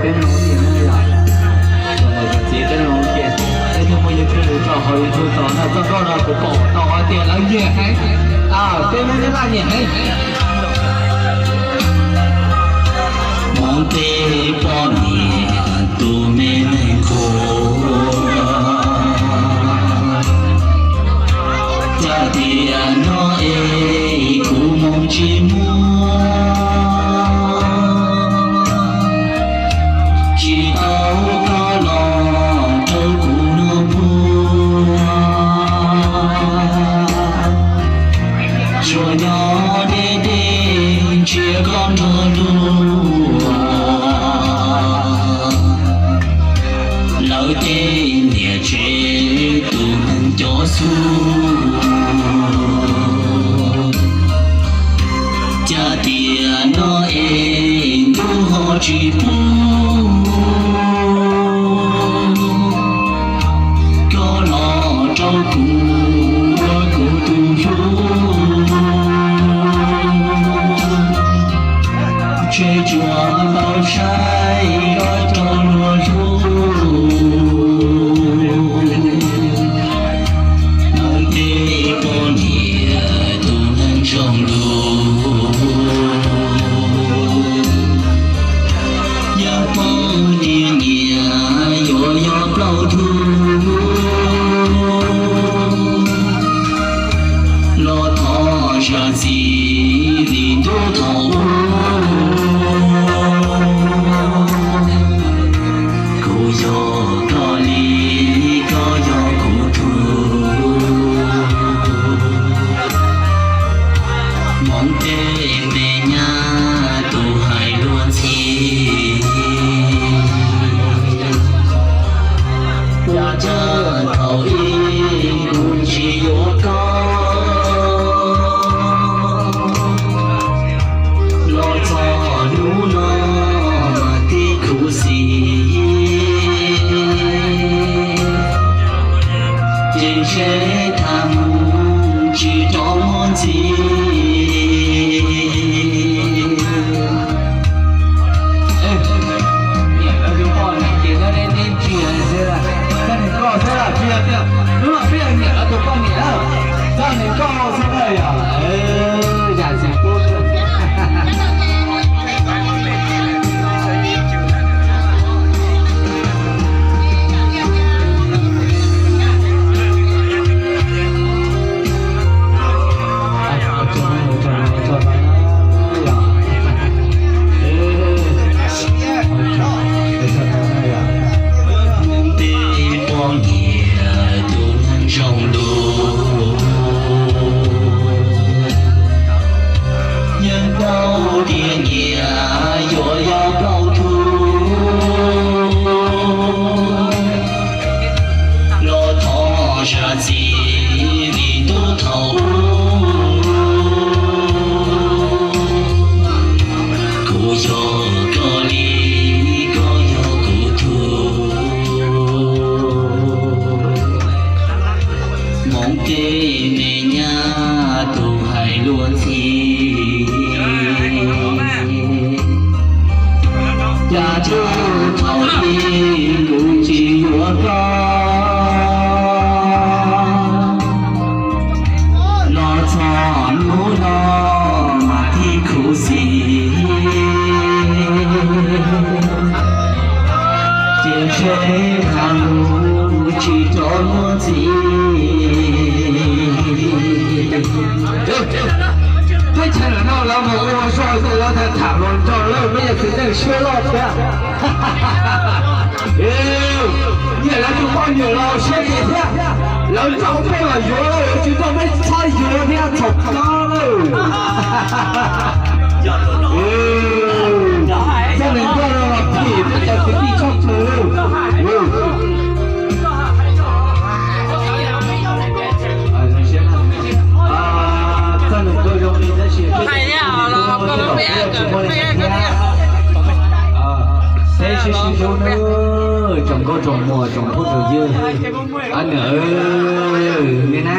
Peb zoo tias na yom, txiv peb zoo tias, peb thiaj muaj YouTube rau hauv YouTube tod no, txoj nkauj no kuv pom tau hais tias lawv nyiam heev, peb lub nyob laj nyiam heev. Hmoob tej poj niam tus me neeg qhuav, cas tias no es kuv moo tsis muaj, tsis tau koj los rau kuv noj puag. Tsuas nyob deb deb ntsia koj nrog luag, lawv tej niam tsev tus neeg cov xub. Cas tias no es ntuj ho tsis pub koj los rau kuv, kuv tus hlub. Ntshe tsuas tau saib koj rau luag hlub. Hmoob tej poj niam tus neeg zoo lug, yog poj niam nyiam yuav yog plaub tug, los thov zam txim vim ntuj thaum ub. Kuv yog koj li, koj yog kuv tug. Hmoob tej me nyab tus hais luag ntxhi, ua cas thaum ub kuv tsis yuav koj, los txog hnub no mas tib khuv xim. Ces ntshe tham mus tsis rov muaj ntxiv. Niam lawv tus poj niam ces nyob deb deb ntsia xwb, txog nws koj xwb, tsis yog tias hnub no peb yog niam lawv tus poj niam, txog nws koj xwb na yom. Zam txim pub. Hmoob tej poj niam tus neeg zoo lug, yeej tau tias nyiam yuav yog plaub tug, los thov zam txim vim ntuj thaum ub. Kuv yog koj li, koj yog kuv tug. Hmoob tej me nyab tus hais luag ntxhi, cas thaum ub kuv tsis yuav koj, los txog hnub no mas tib khuv xim. Ces ntshe tham mus tsis rov muaj ntxiv. Teb chaws ntawm no lawv mus ua zog xwb, lawv tham tham los nrog lawv peb yog txiv neej siab loj thiab. Nyiam lawv tus poj niam los siab ntev thiab. Lawv nrog peb los yuav, lawv tsis nrog peb txhob yuav thiab, txhaum kab lawm. Txoj neeg nkauj no los phim peb cov kwv tij tshaj plaws. Txoj neeg nkauj zoo li tab sis peb tsis muaj leej twg thiab. Peb sib sib hlub nawb, tsoom nkauj tsoom muam tsoom phooj tsoom ywg, ab niam, me na.